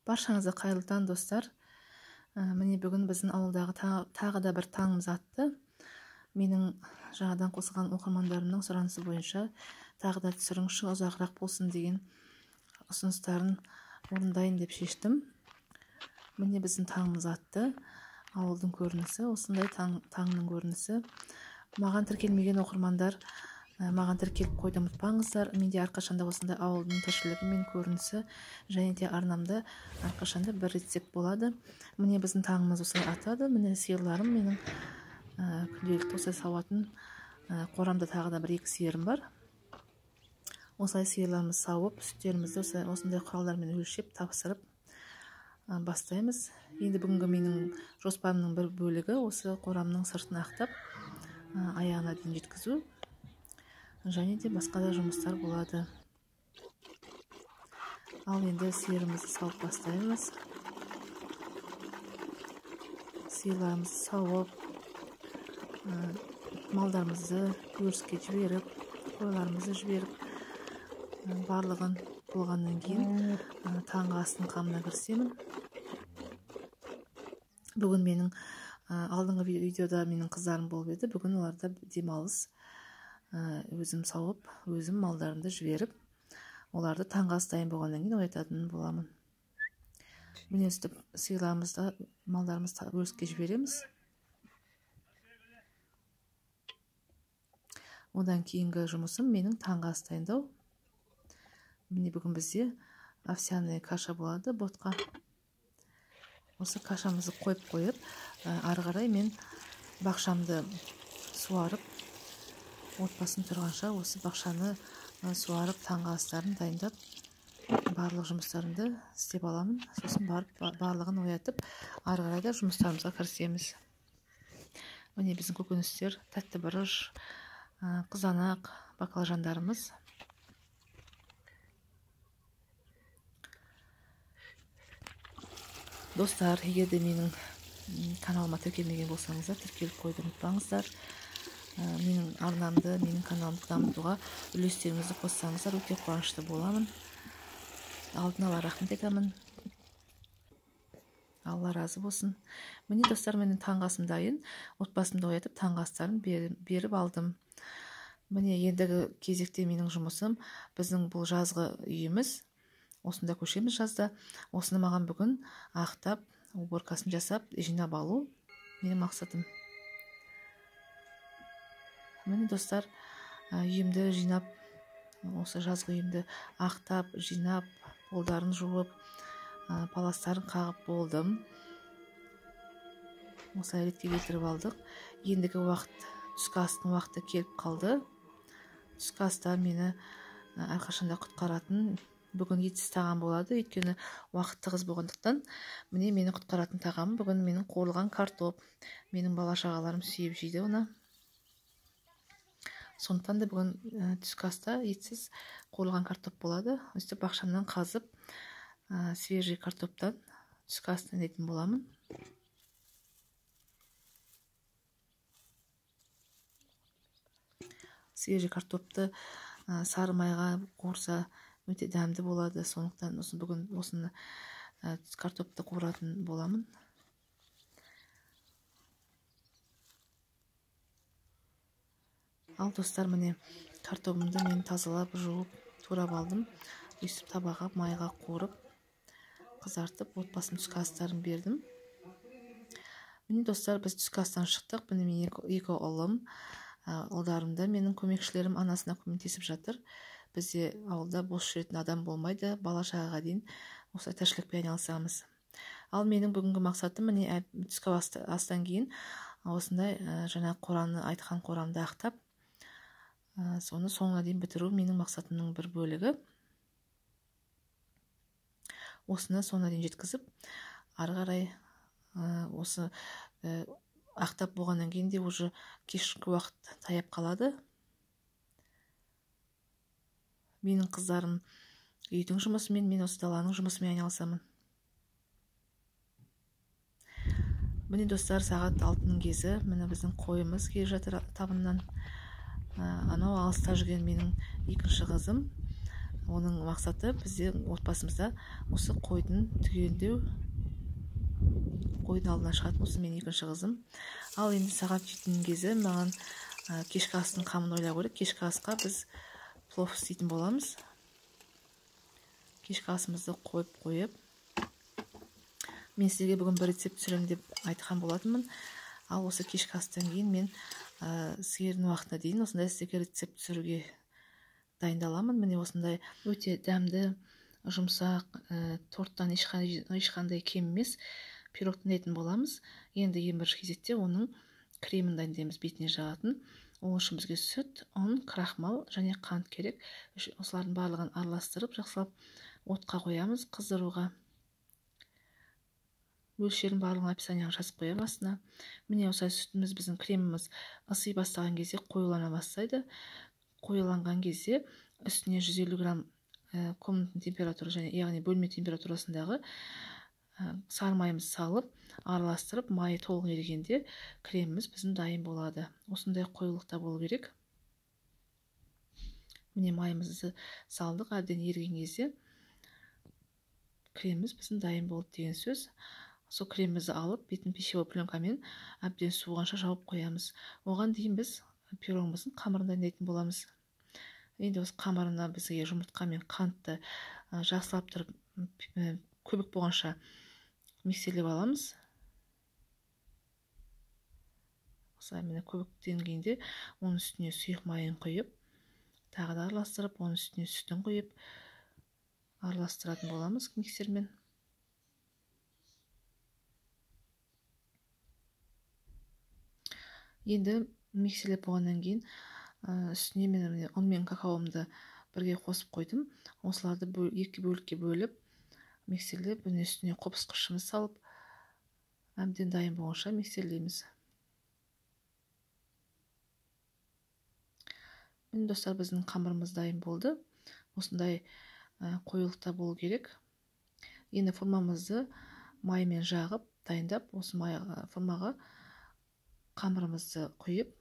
Баршаңызға қайырлы таң, достар. Міне бүгін біздің ауылдағы тағы да бір таңымыз атты. Менің жаңадан қосылған оқырмандарымның сұранысы бойынша тағы да түсіріңізші, ұзағырақ болсын деген ұсыныстарын орындайын деп шештім. Міне біздің таңымыз атты. Ауылдың көрінісі, осындай таңның көрінісі. Маған тіркелмеген оқырмандар, маған тіркеліп қойды ұмытпаңыздар. Менде әрқашанда осындай ауылдың тіршілігі мен көрінісі және де арнамда әрқашанда бір рецепт болады. Міне біздің таңымыз осылай атады. Міне сиырларым менің күнделікті осылай сауатын. Қорамда тағы да бір екі сиырым бар. Осылай сиырларымызды сауып, сүттерімізді осындай құралдармен өлшеп, тапсырып бастаймыз. Енді бүгінгі менің жоспарымның бір бөлігі осы қорамның сыртын ақтап, аяғына дейін жеткізу. Және де басқа да жұмыстар болады. Ал енді сиырымызды сауып бастаймыз. Сиырларымызды сауып, малдарымызды өріске жіберіп, қойларымызды жіберіп, барлығын болғаннан кейін таңғы астың қамына кірісемін. Бүгін менің алдыңғы видеода менің қыздарым болып еді. Бүгін оларда демалыс. Өзім сауып, өзім малдарымды жіберіп, оларды таңғы ас дайын болғаннан кейін оятатын боламын. Міне өстіп сиырларымызды, малдарымызды өріске жібереміз. Одан кейінгі жұмысым менің таңғы ас дайындау. Міне бүгін бізде овсяная каша болады, ботқа. Осы кашамызды қойып, ары қарай мен бақшамды суарып, отбасым тұрғанша осы бақшаны суарып, таңғы астарын дайындап, барлық жұмыстарымды істеп аламын. Сосын барып барлығын оятып, ары қарай да жұмыстарымызға кірісеміз. Міне біздің көкөністер, тәтті бұрыш, қызанақ, баклажандарымыз. Достар, егер де менің каналыма тіркелмеген болсаңыздар, тіркеліп қоюды ұмытпаңыздар. Менің арнамды, менің каналымды дамытуға үлестеріңізді қоссаңыздар, өте қуанышты боламын. Алдын ала рахмет айтамын. Алла разы болсын. Міне достар, менің таңғы асым дайын. Отбасымды оятып, таңғы астарын беріп алдым. Міне ендігі кезекте менің жұмысым, біздің бұл жазғы үйіміз. Осында көшеміз жазда. Осыны маған бүгін ақтап, уборкасын жасап, жинап алу менің мақсатым. Міне достар, үйімді жинап, осы жазғы үйімді ақтап, жинап, полдарын жуып, паластарын қағып болдым. Осылай ретке келтіріп алдық. Ендігі уақыт, түскі астың уақыты келіп қалды. Түскі аста мені әрқашанда құтқаратын бүгін етсіз тағам болады, өйткені уақыт тығыз болғандықтан. Міне мені құтқаратын тағам бүгін менің қуырылған картоп. Менің бала шағаларым сүйіп жейді оны. Сондықтан да бүгін түскі аста етсіз қуырылған картоп болады. Өстіп бақшамнан қазып, свежий картоптан түскі ас дайындайтын боламын. Свежий картопты сары майға қуырса өте дәмді болады. Сондықтан бүгін осыны картопты қуыратын боламын. Ал достар, міне картобымды мен тазалап, жуып, турап алдым. Өстіп табаға майға қуырып, қызартып, отбасым түскі астарын бердім. Міне достар, біз түскі астан шықтық. Міне менің екі ұлым, ұлдарым да менің көмекшілерім, анасына көмектесіп жатыр. Бізде ауылда бос жүретін адам болмайды, бала шағаға дейін осылай тіршілікпен айналысамыз. Ал менің бүгінгі мақсатым міне түскі астан кейін осындай жаңа қораны, айтқан қорамды ақтап, соны соңына дейін бітіру менің мақсатымның бір бөлігі. Осыны соңына дейін жеткізіп, ары қарай осы ақтап болғаннан кейін де уже кешкі уақыт таяп қалады. Менің қыздарым үйдің жұмысымен, мен осы даланың жұмысымен айналысамын. Міне достар, сағат 6-ның кезі. Міне біздің қойымыз келе жатыр табыннан. Анау алыста жүрген менің екінші қызым. Оның мақсаты бізде отбасымызда осы қойдың түгелдеу, қойдың алдына шығатын осы менің екінші қызым. Ал енді сағат 7-нің кезі маған кешкі астың қамын ойлау керек. Кешкі асқа біз плов істейтін боламыз. Кешкі асымызды қойып, мен сіздерге бүгін бір рецепт түсіремін деп айтқан болатынмын. Ал осы кешкі астан кейін мен сиырдың уақытына дейін осындай сіздерге рецепт түсіруге дайындаламын. Міне осындай өте дәмді, жұмсақ, торттан ешқандай кем емес пирог дайындайтын боламыз. Енді ең бірінші кезекте оның кремін дайындаймыз, бетіне жағатын. Ол үшін бізге сүт, ұн, крахмал және қант керек. Осылардың барлығын араластырып, жақсылап отқа қоямыз қыздыруға. Мөлшерін барлығын описанияға жазып қоямын астына. Міне осылай сүтіміз, біздің креміміз ысый бастаған кезде қоюлана бастайды. Қоюланған кезде үстіне 150 грамм комнатный температура, және яғни бөлме температурасындағы сары майымызды салып, араластырып, майы толық ерігенде креміміз біздің дайын болады. Осындай қоюлықта болу керек. Міне майымызды салдық, әбден еріген кезде креміміз біздің дайын болды деген сөз. Сол кремімізді алып, бетін пищевой пленкамен әбден суығанша жауып қоямыз. Оған дейін біз пирогымыздың қамырын дайындайтын боламыз. Енді осы қамырына бізге жұмыртқа мен қантты жақсылап тұрып көбік болғанша миксерлеп аламыз. Осылай міне көбіктенгенде оның үстіне сұйық майын құйып, тағы да араластырып, оның үстіне сүтін құйып араластыратын боламыз миксермен. Енді миксерлеп болғаннан кейін үстіне мен міне ұн мен какаомды бірге қосып қойдым. Осыларды екі бөлікке бөліп миксерлеп, міне үстіне қопсқышымыз салып, әбден дайын болғанша миксерлейміз. Міне достар, біздің қамырымыз дайын болды. Осындай қоюлықта болу керек. Енді формамызды маймен жағып, дайындап, осы формаға қамырымызды құйып,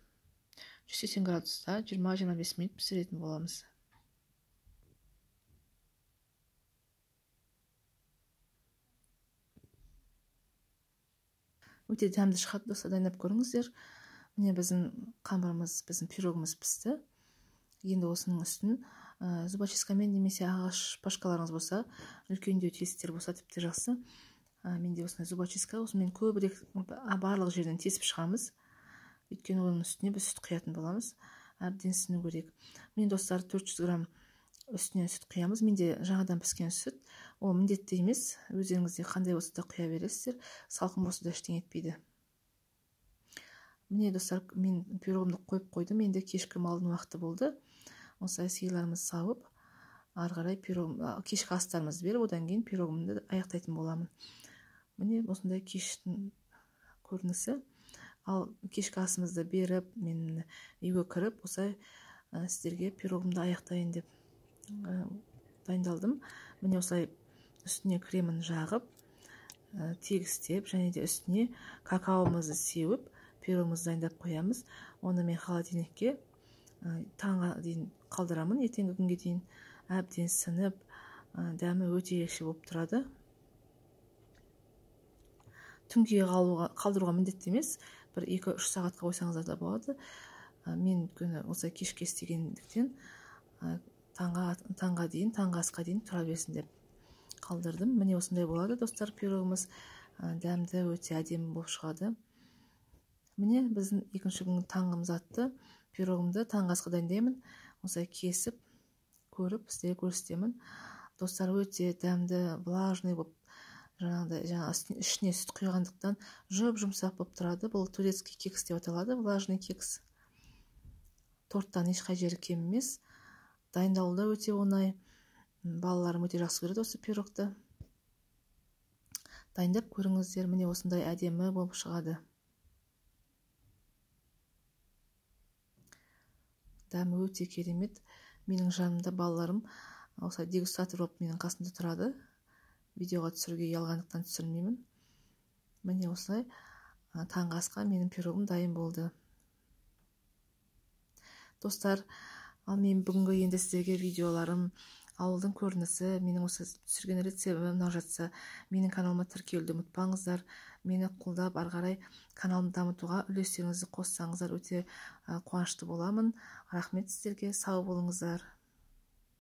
180 градуста 20-25 минут пісіретін боламыз. Өте дәмді шығады достар, дайындап көріңіздер. Міне біздің қамырымыз, біздің пирогымыз пісті. Енді осының үстін зубочисткамен немесе ағаш шпажкаларыңыз болса, үлкендеу тесіктер болса тіпті жақсы. Менде осындай зубочистка, осымен көбірек барлық жерден тесіп шығамыз. Өйткені оның үстіне біз сүт құятын боламыз. Әбден сыну керек. Міне достар, 400 грамм үстіне сүт құямыз. Менде жаңадан піскен сүт. Ол міндетті емес. Өздеріңізде қандай болса да құя бересіздер. Салқын болса да ештеңе етпейді. Міне достар, мен пирогымды қойып қойдым. Енді кешкі малдың уақыты болды. Осылай сиырларымызды сауып, ары қарай кешкі астарымызды беріп, одан кейін пирогымды аяқтайтын боламын. Міне осындай кештің көрінісі. Ал кешкі асымызды беріп, мен үйге кіріп, осылай сіздерге пирогымды аяқтайын деп дайындалдым. Міне осылай үстіне кремін жағып, тегістеп, және де үстіне какаомызды сеуіп, пирогымызды дайындап қоямыз. Оны мен холодильникке таңға дейін қалдырамын, ертеңгі күнге дейін әбден сініп, дәмі өте ерекше болып тұрады. Түнге қалдыруға міндетті емес, бір 2-3 сағатқа қойсаңыздар да болады. Мен өйткені осылай кешке істегендіктен таңға дейін, таңғы асқа дейін тұра берсін деп қалдырдым. Міне осындай болады достар, пирогымыз дәмді, өте әдемі болып шығады. Міне біздің екінші күнгі таңғымыз атты. Пирогымды таңғы асқа дайындаймын. Осылай кесіп, көріп, сіздерге көрсетемін. Достар, өте дәмді, влажный болып, жаңағыдай, жаңа ішіне сүт құйғандықтан жұп-жұмсақ болып тұрады. Бұл турецкий кекс деп аталады, влажный кекс. Торттан ешқай жері кем емес. Дайындалу да өте оңай. Балаларым өте жақсы көреді осы пирогты. Дайындап көріңіздер, міне осындай әдемі болып шығады. Дәмі өте керемет. Менің жанымда балаларым осылай дегустатор болып менің қасымда тұрады. Видеоға түсіруге ұялғандықтан түсірмеймін. Міне осылай таңғы асқа менің пирогым дайын болды. Достар, ал мен бүгінгі енді сіздерге видеоларым Ауылдың көрінісі, менің осы түсірген рецебім ұнап жатса, менің каналыма тіркелуді ұмытпаңыздар. Мені қолдап, ары қарай каналымды дамытуға үлестеріңізді қоссаңыздар, өте қуанышты боламын. Рахмет сіздерге, сау болыңыздар.